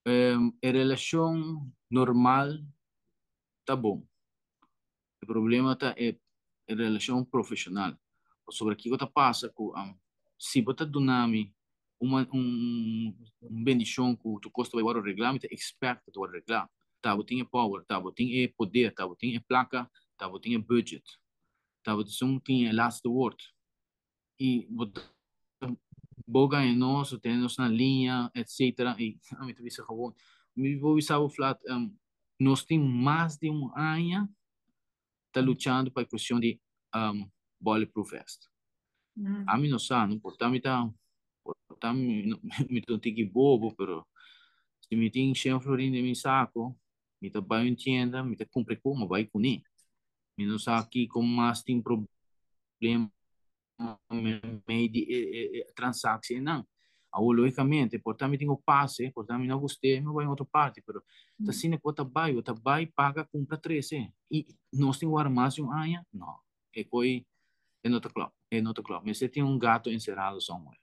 E relashon normal ta bon. E problema ta e relashon profeshonal. Pasobra kiko ta pasa ku si bo ta duna mi un bendishon ku tur kos ta bai wòrdu reglá, mi ta expect ku ta wòrdu reglá. Ta bo tin e power, ta bo tin e poder, ta bo tin e plaka, ta bo tin e budget, ta bo esun tin e laatste woord. I bo ta bo gaña nos, bo tene nos na liña, etcetera. I ami ta bisa gewoon, mi por bisa bo flat, nos tin mas di un aña ta luchando pa e cuestion di bulletproof vest. Ami no sa, no por ta mi ta, por ta mi, mi ta un tiki bobo, pero si mi tin 100 florin den mi saco, mi ta bai un tienda, mi ta cumpra e cos, mi bai cune. Mi no sa kico mas tin problema mei di e transactie nan. Awor, logicamente, por ta mi tin cu pase, por ta mi no gust'é, mi bai otro parti, pero ta asina cu bo ta bai paga, cumpra, trece. Y nos tin warda mas di un aña? No, e coi e no ta klopt, e no ta klopt. Mester tin un gato encerrado somewhere.